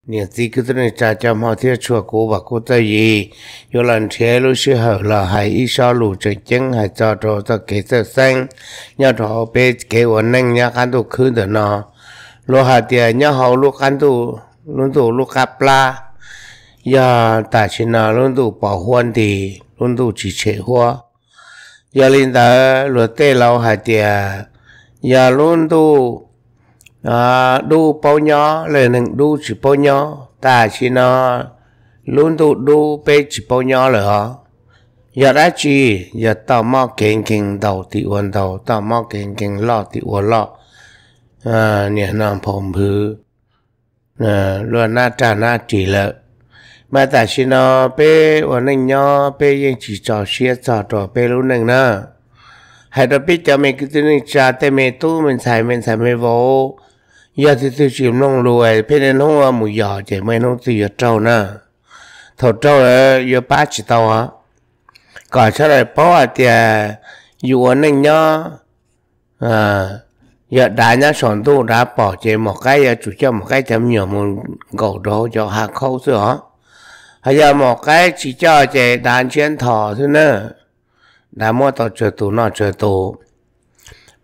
Niam txiv kwv tij neej tsa cov hmov thiab tshua, kuv Vam Kub Txawj Yim yuav los nrhiav lub sij hawm los hais ib sob lus tseem ceeb hais txog rau txoj kev txawj xeeb nyob rau hauv peb kev ua neej nyob qab ntuj khwb ntawm no. Luag hais tias nyob hauv lub qab ntuj, lub ntuj lub qab plab, yog tam sim no lub ntuj pos huab nti, lub ntuj tsis tshem huab. Yog li ntawd luag tej laus hais tias yog lub ntuj dub paub nyob, leej neeg dub tsis paub nyob. Tam sim no lub ntuj dub peb tsis paub nyob lawm os. Yog dab tsi? Yog toj mob kev nkeeg ntau tim ua ntau, toj mob kev nkeeg loj tim ua loj, niam no nphau nphwv luaj nab raj nab ris lawm. Mas tam sim no peb ua neej nyob peb yeej tsis tso siab txog rau peb lub neej na. Hais rau peb cov me kwv tij neej tsa, tej me tub me ntxhais me ntxhais me vauv, yog tus twg tsis mloog lus, peb niaj hnub mus yos ces muaj ib hnub twg yuav raug na. Thaum raug lawm yuav pab tsis tau. Kom sawv daws paub hais tias yus ua neej nyob, yog dav nyob saum ntuj dav pom ces maum qaib yuav tsum coj maum qaib cov me nyuam mus nkaum rau hauv cov hav khaub xwb os. Ho yog maum qaib tsis coj ces dav ntsiab nthos xwb na. Dav muab tau tsawg tus noj tsawg tus.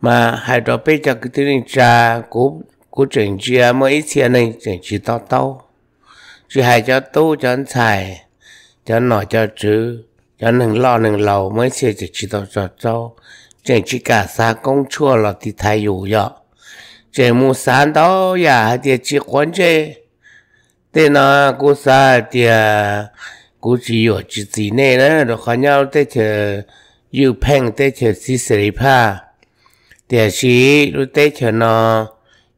Mas hais rau peb cov kwv tij neej tsa, kuv tseem ntsia muaj ib txhia neeg tseem tsis to taub, tsis hais cov tub cov ntxhais, cov nom cov tswv, cov neeg loj neeg laus, muaj ib txhia tseem tsis tau tso taub, tseem tsis kam xav koob tshuaj los tiv thaiv yus yom. Tseem mus xav ntau yam hais tias tsis quav ntsej. Tej no kuv xav hais tias kuv tsis yuam tsis txim nej na, rau qhov nyob lub teb chaws ywj pheej, teb chaws txiv xis li phaj. Tiam sis lub teb chaws no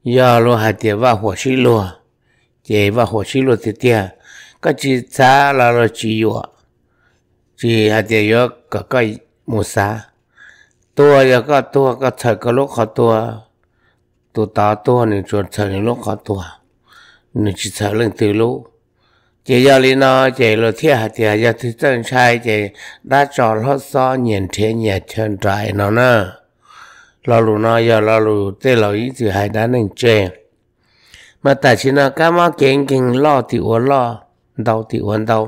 yog luag hais tias vaj huam sib luag, ces vaj huam sib luag tiag tiag. Koj tsis xav los luag tsis yuam, tsis hais tias yuav kom koj mus xav. Tuag yog koj tuag, koj txhawm koj lub qhov tuag. Tus tod tuag nws tsuas txhawm nws lub qhov tuag, nws tsis txhawm leej twg lub. Ces yog li no ces luag thiaj hais tias yog twg txawj ntshai ces dab tso hlob xob nyias nrhiav nyias chaw nraim no na. Lo lus no yog lo lus tej laus ib txwm hais dab neeg tseg. Mas tam sim no kab mob kev nkeeg loj tim ua loj, ntau tim ua ntau.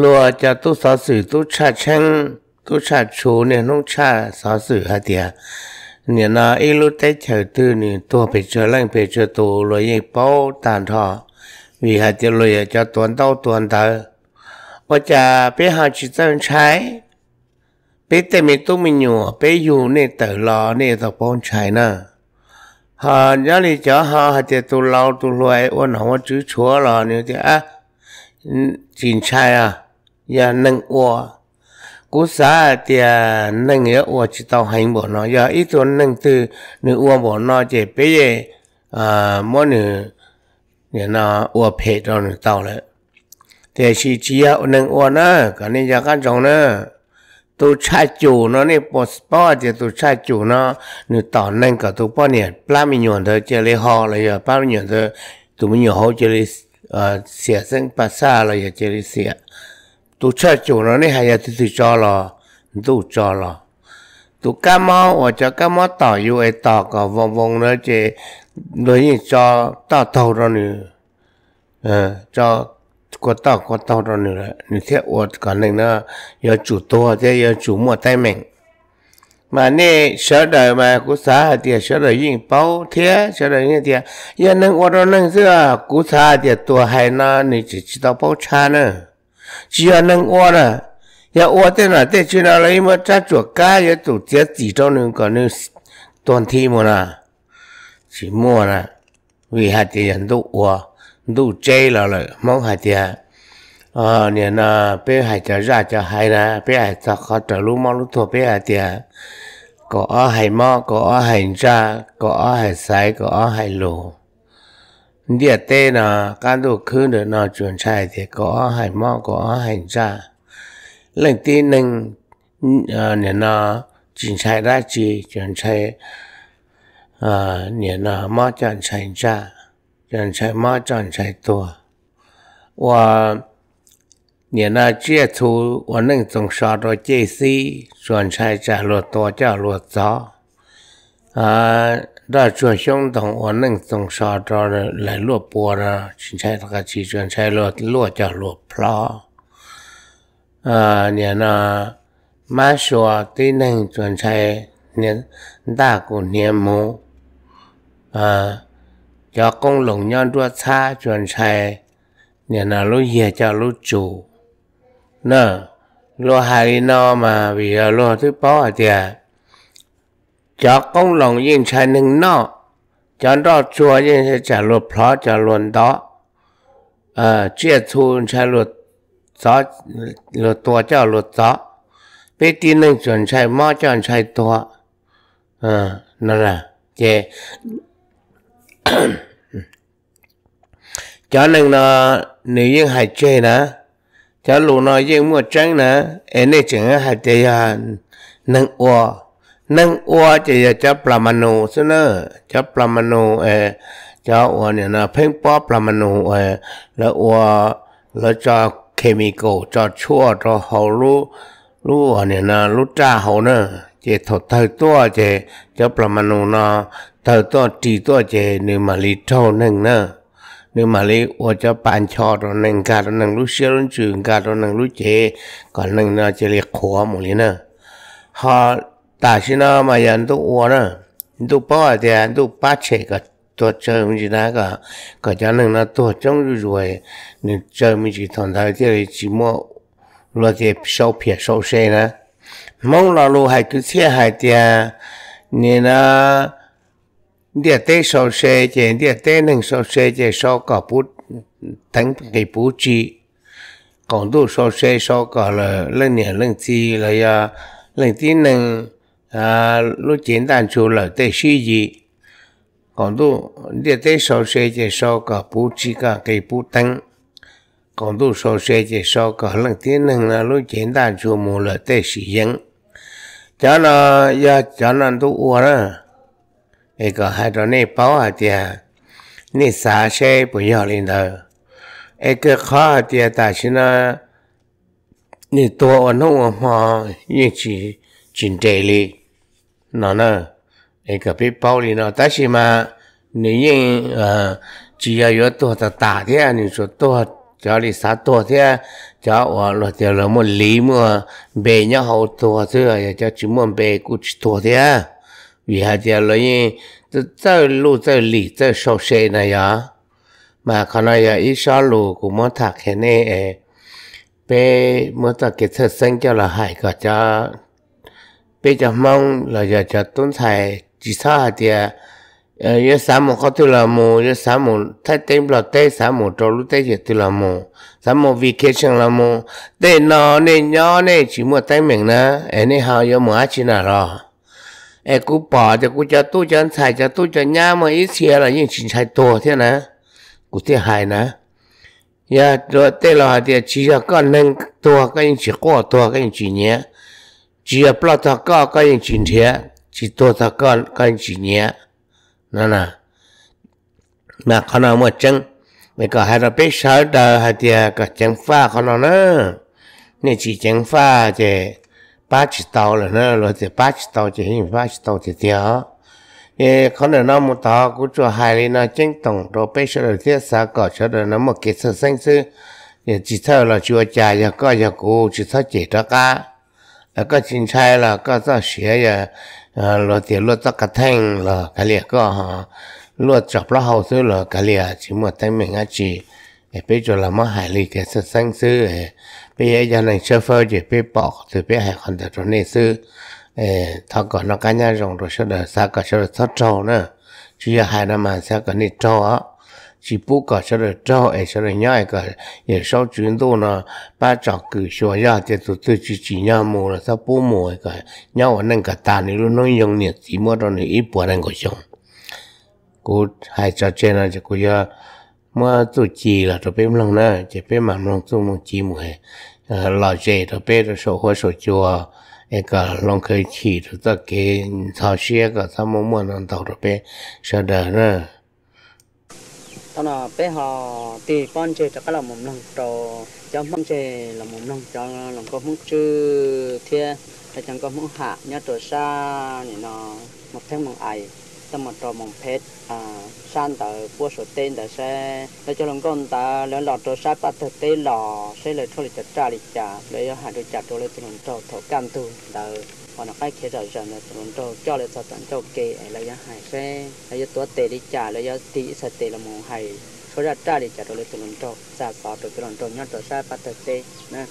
Luag cov tub xov xwm, tub tshaj tsheeb, tub tshaj tshu niaj hnub tshaj xov xwm hais tias nim no ib lub teb chaws twg nws tuag pes tsawg leej pes tsawg tus luag yeej paub tag nrho, vim hais tias luag yog cov tuav ntaub tuav ntawv. Ua cas peb ho tsis txawj ntshai? Peb tej me tub me nyuam peb yug nej tawm los nej yuav tau paub ntshai na. Ho nyob li cov ho hais tias tus laus tus hluas ua nom ua tswv tshuav los nws tias tsis ntshai, yog neeg ua. Kuv xav hais tias neeg yuav ua tsis tau heev npaum no, yog ib tug neeg twg nws ua npaum no ces peb muab nws ua phem rau nws tau lawm. Tiam sis tsis yog neeg ua na, kom nej nco qab ntsoov na. Tus tshaj cum no nej puas paub hais tias tus tshaj cum no nws tom neeg kom tus poj niam plab me nyuam ntawd cia li ho los yog plab me nyuam ntawd, tus me nyuam hauv cia li xiam xeeb pas xaj los yog cia li xiam. Tus tshaj cum no nej hais yog twg twg tso los? Ntuj tso los. Tus kab mob uas cov kab mob tom yus es tom kom voo voo na ces luag yeej tso toj taug rau nws, tso kua toj kua taug rau nws lawm nws thiaj ua kom neeg no yuav tsum tuag thiab yuav tsum muaj teeb meem. Mas nej sawv daws mas kuv xav hais tias sawv daws yeej paub thiab sawv daws yeej tias yog neeg ua rau neeg xwb. Kuv xav hais tias tus hais no nws tseem tsis tau paub tshab na. Tsis yog neeg ua na, yog ua tej nom tej tswv no los yeej muaj rab tsuam kab yuav tsum txiav txim rau nws kom nws tuag nthi mus na. Tsis muaj na, vim hais tias yog ntuj ua, ntuj tseb los lawm. Hmoob hais tias, nim no peb hais cov zaj cov hais na, peb hais txog qhov raws lub mob lub tuag peb hais tias kaum ob hais mob, kaum ob hais ntsaj, kaum ob hais xaiv, kaum ob hais lus. Ntiaj teb no, qab ntuj khwb ntawm no tsuas ntshai tias kaum ob hais mob kaum ob hais ntsaj. Leej tib neeg nim no tsis ntshai dab tsi, tsuas ntshai nim no mob coj ntshai ntsaj, tsuas ntshai mob coj ntshai tuag. Ua nim no tsiaj txhu ua neej txoos so rau ceg xib, tsuas ntshai tsam luag tua coj luag txov. nroj tsuag xyoob ntoo ua neej txoos so rau lawv luaj pua no, tsis ntshai rov qab tsis tsuas ntshai luag luaj coj luag plhov. Nim no mab sua tib neeg tsuas ntshai ntaj kuv hniav muv, cov qoob loo nyob nruab txhab tsuas ntshai nim no lub yiag coj lub tsuv na. Luag hais li no mas vim yog luag twb paub hais tias cov qoob loo yeej ntshai neeg noj, cov nroj tsuag yeej tsam luag plhov cov luag ntov, tsiaj txhu ntshai luag tua coj luag txov, peb tib neeg tsuas ntshai mob coj ntshai tuag no. Ces cov neeg no nws yeej hais tseg na, cov lus no yeej muaj tseeb na, es nej tseem hais tias yog neeg ua. Neeg ua ces yog cov plas mas nus xwb na, cov plas mas nus, cov uas nim no pheeb pob plas mas nus, lawv ua, lawv tso chemical tso tshuaj rau hauv lub uas nim no lub raj hauv na, ces thaum tawg tuaj ces cov plas mas nus no tawg tuaj ris tuaj ces nws mam li raug neeg na, nws mam li ua cov pas ncho rau neeg, nkag rau neeg lub siab lub ntsws, nkag rau neeg lub cev, kom neeg no cia li qhuav mus li na. Ho tam sim no mas yog ntuj ua na, ntuj paub hais tias ntuj pab tshem kom tuag tsawg me ntsis na, kom cov neeg no tuag coob zuj zus, nws tsawg me ntsis thaum ntawd thiaj li tsis muaj luag tias sau phiaj sau se na. Hmoob lo lus hais kwv txhiaj hais tias nim no ntiaj teb sau se ces ntiaj teb neeg sau se ces sau kom puv teev nqis puv tsi. Qaum ntuj sau se sau kom lawm leej niam leej txiv los yog leej tib neeg lub cev ntaj ntsug lawm tej sib yim. Qaum ntuj ntiaj teb sau se ces sau kom puv tsi kom nqis puv teev. Qaum ntuj sau se ces sau kom leej tib neeg no lub cev ntaj ntsug mus lawm tej sim yeev. Cov no yog cov no ntuj ua na, es kom hais rau nej paub hais tias nej xav seb puas yog li ntawd. Es kawg qhov hais tias tam sim no nws tuag ua hnub ua hmo yeej tsis nres li no na. Es kom peb paub li no tab sis mas nws yeej tsis yog yuav tuag tas tas thiab, nws tsuas tuag cov li xav tuag thiab cov uas luag tias lawv muaj liv muaj npe nyob hauv tuag xwb, yog cov tsis muaj npe kuj tsis tuag thiab. Vim hais tias lawv yeej txawj luj txawj lim txawj sau se na yog. Mas qhov no yog ib sob lus kuv muab tham qhia nej, peb muab txoj kev txhawj xeeb coj los hais kom cov, peb cov Hmoob los yog cov tub ntxhais tsis txhob hais tias yuav xav mus qhov twg los mus, yuav xav mus Thaib teb Nplog teb, xav mus rau lub teb chaws twg los mus, xav mus vacation los mus, tej no nej nyob nej tsis muaj teeb meem na, es nej ho yuav mus dab tsi na los? Es kuv pom tias kuv cov tub cov ntxhais cov tub cov nyab muaj ib txhia los yeej tsis ntshai tuag thiab na, kuv thiaj hais na. Yog tej laus hais tias tsis yog koj neeg tuag koj yeej tsis quaj tuag koj yeej tsis nyiav, tsis yog ploj txog koj koj yeej tsis nrhiav, tsis tuag txog koj koj yeej tsis nyiav no. Mas qhov no muaj tseeb, es kom hais rau peb sawv daws hais tias kom ceev faj qhov no na. Nej tsis ceev faj ces pab tsis tau lawm na, luag tias pab tsis tau ces yeej pab tsis tau tiag tiag os. Es qhov ntawm no mus tod kuv tsuas hais li no ceeb toom rau peb sawv daws thiab xav kom sawv daws no muaj kev txhawj xeeb xwb. Tsis txhawj los tsis ua cas, yog koj yog kuv tsis txhob cem rov qab. Koj tsis ntshai los koj txoj sia, yog luag tias luaj txoj kav theej los kav liam, koj luaj tsom plaub hau xwb los kav liam, tsis muaj teeb meem dab tsi. Peb tsuas los muab hais li kev txhawj xeeb xwb. Peb yog ib co neeg tshawb fawb ces peb pom qhov twg peb hais qhov ntawd rau nej xwb. Thov kom noj qab nyob zoo rau sawv daws, xav kom sawv daws txhob raug na. Tsis yog hais no mas xav kom nej raug os. Tsis pub kom sawv daws raug es sawv daws nyob es kom Yawm Saub Tswv Ntuj no pab tsom kwm xyuas, yog tias tus twg tsis tsim nyog mus los txhob pub mus, kom nyob ua neej kom tas nws lub hnub nyoog niam txiv muab rau nws ib puas nees nkaum xyoo. Kuv hais tso tseg no ces kuv yuav muab txuj ci los rau peb mloog na, ces peb mam mloog txuj mloog ci mus los zes rau peb rau saum huab saum cua, es kom hloov khawv chim rau txoj kev ntxhov siab kom txhob muaj muaj no ntau rau peb sawv daws na. Thaum no peb ho tig pob ntseg rov qab los mus mloog rau cov Hmoob ntseg, los mus mloog cov hluas nkauj Hmoob Tswb thiab cov nkauj Hmoob Ham nyob rau sab nim no Moos Theeb Moos Ais. Tau mus rau Moos Phem sab ntawd puab Suav teb ntawd saib lawv cov hluas nkauj ntawd lawv los rau sab Paj Tawg teb los saib lawv tshuab li cov raj li cas, lawv yuav hais li cas rau lawv tus hluas nraug thaum kaj ntug ntawd. Hos nws qaib khiav zom zaws ntawd tus hluas nraug coj lawv txog tom ncauj ke es lawv yuav hais saib lawv yuav tuav tes li cas, lawv yuav tig ib txhais tes los mus hais tshuab zaj raj li cas rau lawv tus hluas nraug, xa xov rau cov hluas nraug nyob rau sab Paj Tawg teb na.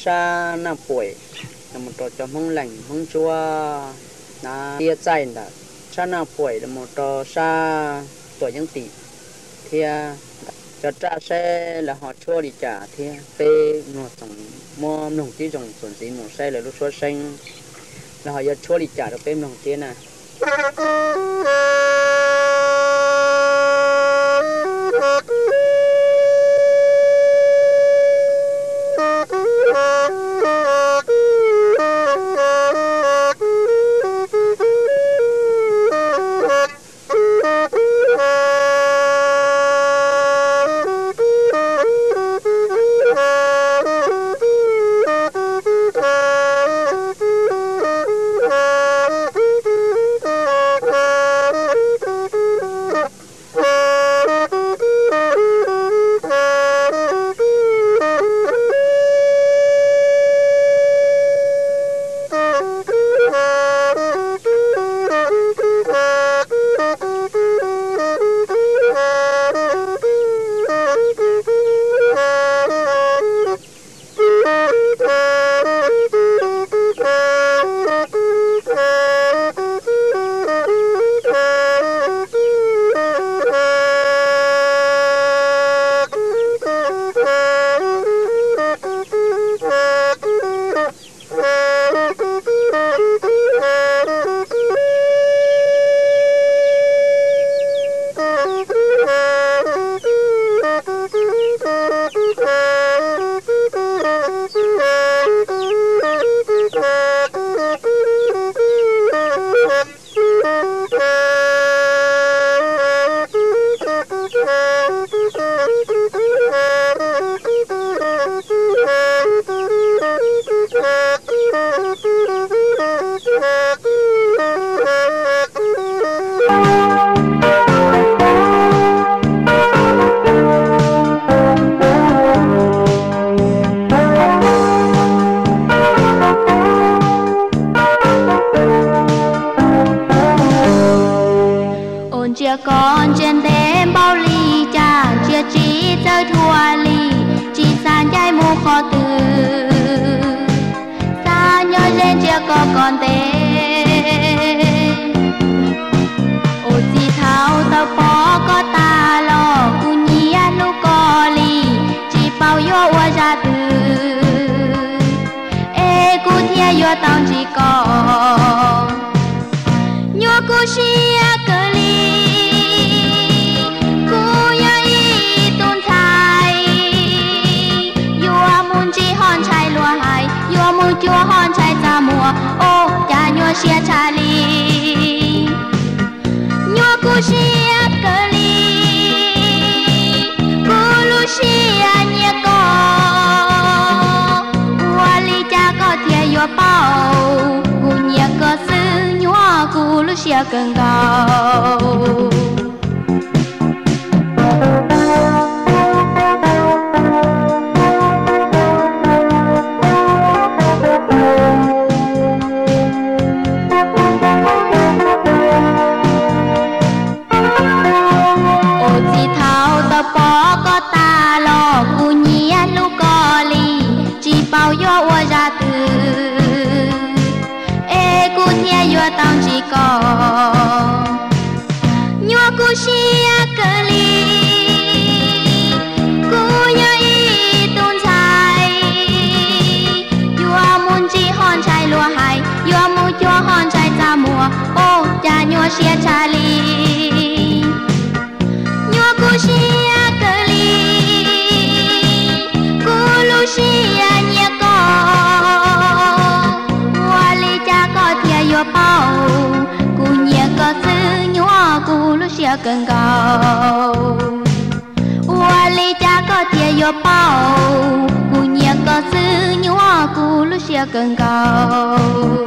Sab Naj Puam los mus rau cov Hmoob Lees Hmoob Ntsuab na, tiab txaij ntawd, sab Naj Puam los mus rau sab Tuam Yeeb Tim thiab. Cov raj saib lawv ho tshuab li cas thiab peb mloog txoos, muab mloog tib zoo txuas ntxiv mus saib lawv lub suab seeb lawv ho yuav tshuab li cas rau peb mloog thiab na. Ua ntsia koj ntsia ntev npaum li cas, ntsia tsis txawj dhua li, tsis xav ncaim mus qhov twg. Xav nyob ze ntsia koj kom ntev. Ua txiv thaum tau pom koj tas los, kuv nyiam hlub koj li, tsis paub yuav ua zaj twg, es kuv thiaj yuav tau ntsib koj. Nyuaj kuv siab kawg li, kuv yog ib tug ntxhais, yuav mus ntsib ho ntshai luag hais, yuav mus cuag ho ntshai txo txaj muag, ua cas nyuaj siab tshaj li. Nyuaj kuv siab kawg li, kuv lub siab nyiam koj. Ua li cas koj thiaj yuav paub, kuv nyiam koj xwb nyuaj kuv lub siab kawg nkaus. Ua txiv thaum tau pom koj tas los kuv nyiam hlub koj li, tsis paub yuav ua zaj twg, es kuv thiaj yuav tau ntsib koj. Nyuaj kuv siab kawg li, kuv yog ib tug ntxhais, yuav mus ntsib hom ntxhais luag hais, yuav mus cuag hom ntxhais txaj muag, ua cas nyuaj siab tshaj li. Nyuaj kuv siab kawg li, kuv lub siab nyiam koj. Ua li cas koj thiaj yuav paub, kuv nyiam koj xwb nyuaj kuv lub siab kawg nkaus. Ua li cas koj thiaj yuav paub, kuv nyiam koj xwb nyuaj kuv lub siab kawg nkaus.